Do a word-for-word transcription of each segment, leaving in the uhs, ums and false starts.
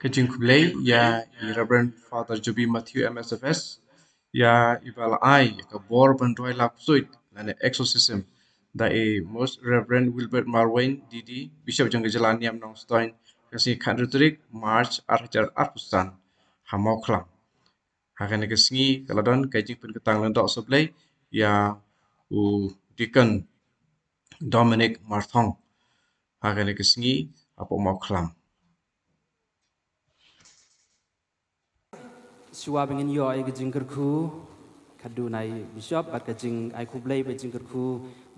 Ka jingkhublei ïa i Reverend Father Joby Matthew M S F S ïa i ba la ai ïa ka bor ban duwai law ksuid lane exorcism da i Most Reverend Wilbert Marwein D D, Bishop jong ka jylla Niam Nongstoiñ, ka sngi khatar tarik March ar hajar arphew san ha Mawkhlam. Ha kane ka sngi ka la don ka jingpynkyntang lyngdoh sa Blei ïa u Deacon Dominic Marthong ha kane ka sngi hapoh Mawkhlam. Shuwa ba ngin ïoh ïa ka jingkyrkhu, ka duna i Bishop bad ka jingai khublei bad jingkyrkhu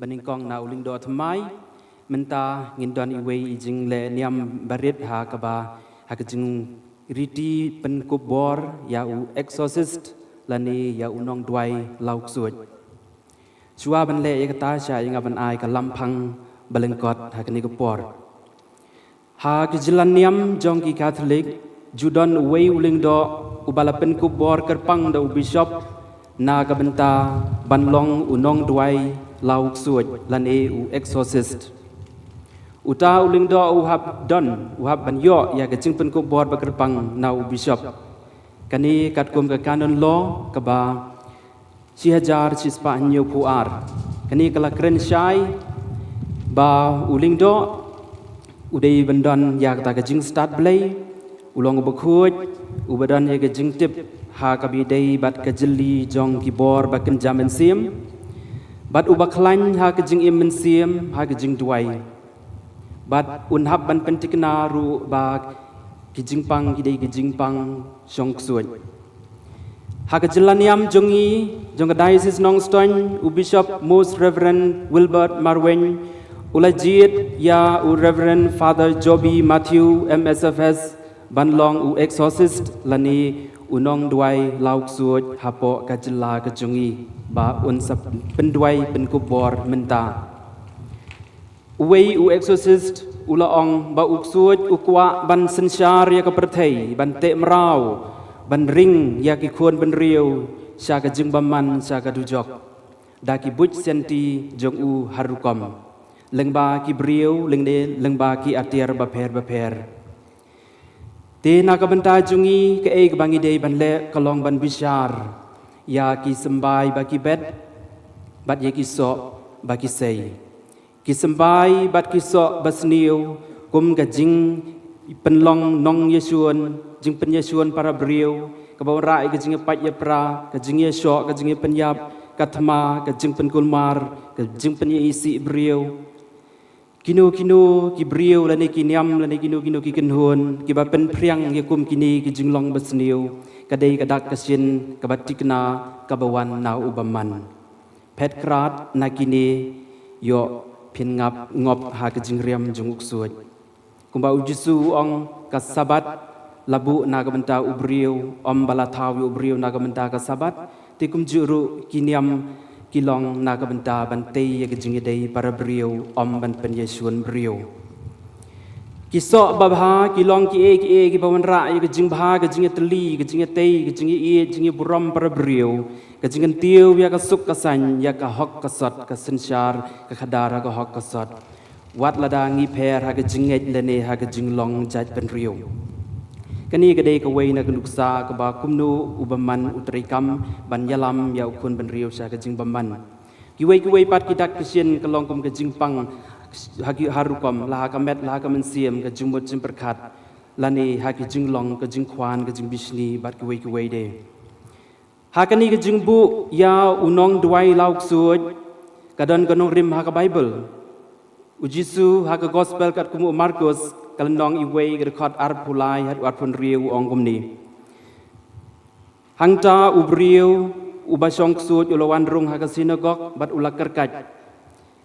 banyngkong na u Lyngdoh Thymmai. Mynta ngin don iwei i jingleh niam barit ha kaba, ha ka jingriti pynkup bor ïa u exorcist lane ïa u nongduwai law ksuid. Shuwa ban leh ïa kata, shah ïa nga ban ai ka lamphang ba lyngkot ha kane ka por. Ha ka jylla Niam jong ki Katholik, ju don uwei u Lyngdoh uba la pynkup bor kyrpang da u Bishop na ka bynta ban long u nongduwai law ksuid lane u exorcist. Uta u Lyngdoh u hap don, u hap ban ïoh ïa ka jingpynkup bor ba kyrpang na u Bishop. Kane katkum ka Canon Law kaba shi hajar shispah hynñiewphew ar. Kane ka la kren shai ba u Lyngdoh u dei ban don ïa kata ka jingstad Blei, u long uba khuid, uba don ïa ka jingtip ha kaba ïadei bad ka jylli jong ki bor ba kynja mynsiem, bad uba khlaiñ ha ka jingim mynsiem, ha ka jingduwai. Bad un hap ban pynthikna ruh ba ki jingpang ki dei ki jingpang shong ksuid. Ha ka jylla Niam jong ngi, jong ka Diocese Nongstoiñ, u Bishop Most Reverend Wilbert Marwein u la jied ïa u Reverend Father Joby Matthew M S F S ban long u exorcist lane u nongduwai law ksuid hapoh ka jylla ka jong ngi, ba un sa pynduwai pynkup bor mynta. Uwei u exorcist u la ong ba u ksuid u kwah ban synshar ïa ka pyrthei, ban teh mraw, ban ring ïa ki khun bynriew sha ka jingbymman, sha ka dujok, da ki buit sianti jong u har rukom, lyngba ki briew, lyngba ki atiar bapher bapher. Te na ka bynta jong ngi, kaei kaba ngi dei ban leh ka long ban bishar ïa ki symbai ba ki bet bad ïa ki soh ba ki sei. Ki symbai bad ki soh ba sniew kum ka jingpynlong nongïashun, jingpynïashun para briew, kaba wanrah ïa ka jingïapait ïapra, ka jingïashoh, ka jingïapyniap, ka thma, ka jingpynkulmar, ka jingpynïaisih briew. Kino kino ki briew lane ki niam lane kino kino ki kynhun kiba pynphriang ïa kum kine ki jinglong ba sniew, ka dei ka dak ka shin kaba thikna kaba wan na u bymman. Phet krad na kine, ïoh phin ngap ngop ha ka jingriam jong u ksuid. Kumba u Jisu u ong, ka Sabbath la buh na ka bynta u briew, ym ba la thaw ïa u briew na ka bynta ka Sabbath. Te kumjuh ruh ki niam ki long na ka bynta ban tei ïa ka jingïadei para briew, ym ban pynïashun briew. Ki soh babha ki long kiei kiei kiba wanrah ïa ka jingbha, ka jingïatylli, ka jingïatei, ka jingïaieit, jingïaburom para briew, ka jingkyntiew ïa ka suk ka saiñ, ïa ka hok ka sot, ka synshar ka khadar ha ka hok ka sot. Wat lada ngi pher ha ka jingngeit lane ha ka jinglong jaitbynriew. Kane ka dei kawei na ka nuksa kaba kumno u bymman u treikam ban ïalam ïa u khun bynriew sha ka jingbymman. Kiwei kiwei pat ki dak ki shin ka long kum ka jingpang ha ki, ha rukom, la ha ka met, la ha ka mynsiem, ka jingmut jingpyrkhat, lane ha ki jinglong, ka jingkhwan, ka jingbishni bad kiwei kiwei de. Ha kane ka jingbuh ïa u nongduwai law ksuid, ka don ka nongrim ha ka Baibl. U Jisu ha ka Gospel katkum u Markus, ka lynnong iwei, ka dkhot arphew lai haduh arphew hynriew, u ong kumne: Hangta u briew uba shong ksuid u la wan rung ha ka synagog bad u la kyrkhat: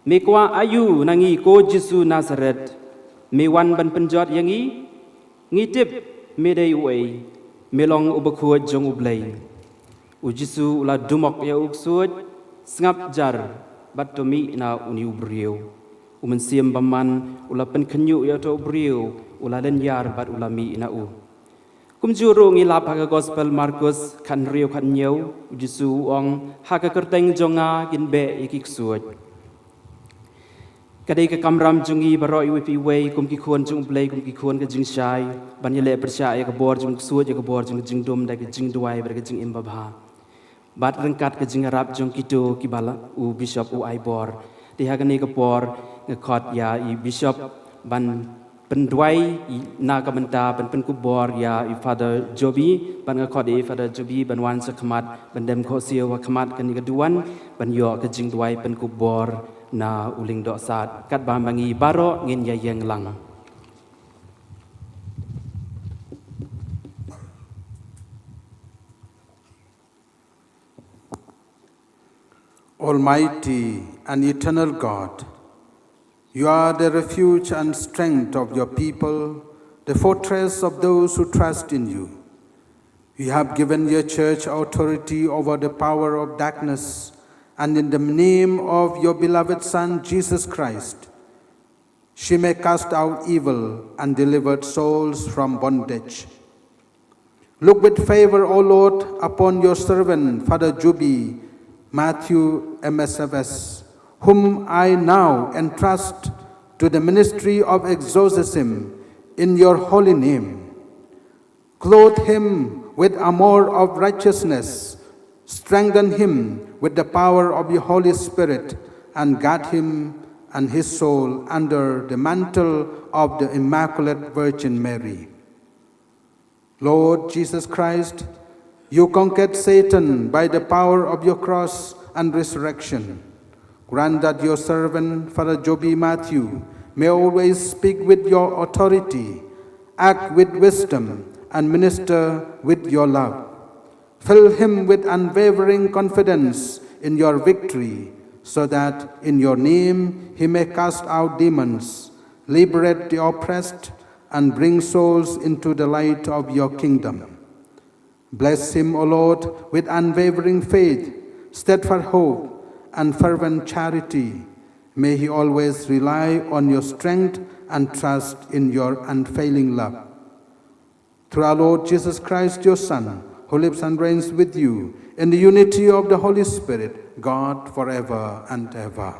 Me kwah aïu na ngi, ko Jisu Nasaret? Me wan ban pynjot ïa ngi? Ngi tip me dei uei, me long u Bakhuid jong U Blei. U Jisu u la dumok ïa u ksuid: Sngap jar bad to mih na une u briew. U mynsiem bymman u la pynkhynñiuh ïa uto u briew, u la lynñiar bad u la mih na u. Kumjuh ruh ngi lap ha ka Gospel Markus khathynriew khathynñiew, u Jisu u ong: Ha ka kyrteng jong nga kin beh ïa ki ksuid. Ka dei ka kamram jong ngi baroh iwei pa iwei, kum ki khun jong U Blei, kum ki khun ka jingshai, ban ïaleh pyrshah ïa ka bor jong u ksuid, ïa ka bor jong ka jingdum, da ka jingduwai, bad ka jingim babha. Bad ryngkat ka jingïarap jong kito kiba la u Bishop u ai bor. Te ha kane ka por nga khot ïa i Bishop ban pynduwai i na ka bynta ban pynkup bor ïa i Father Jobi, bad nga khot ïa i Father Jobi ban wan sha khmat, ban dem khohsiew ha khmat kane ka duwan, ban ïoh ka jingduwai pynkup bor na u Lyngdoh Sad. Katba ma ngi baroh ngin ïa ïeng lang. Almighty and eternal God, you are the refuge and strength of your people, the fortress of those who trust in you. You have given your church authority over the power of darkness, and in the name of your beloved Son, Jesus Christ, she may cast out evil and deliver souls from bondage. Look with favor, O Lord, upon your servant, Father Jubi Matthew M S F S, whom I now entrust to the ministry of exorcism in your holy name. Clothe him with armor of righteousness, strengthen him with the power of your Holy Spirit, and guard him and his soul under the mantle of the Immaculate Virgin Mary. Lord Jesus Christ, you conquered Satan by the power of your cross and resurrection. Grant that your servant, Father Joby Matthew, may always speak with your authority, act with wisdom, and minister with your love. Fill him with unwavering confidence in your victory, so that in your name he may cast out demons, liberate the oppressed, and bring souls into the light of your kingdom. Bless him, O Lord, with unwavering faith, steadfast hope, and fervent charity. May he always rely on your strength and trust in your unfailing love. Through our Lord Jesus Christ, your Son, who lives and reigns with you in the unity of the Holy Spirit, God, forever and ever.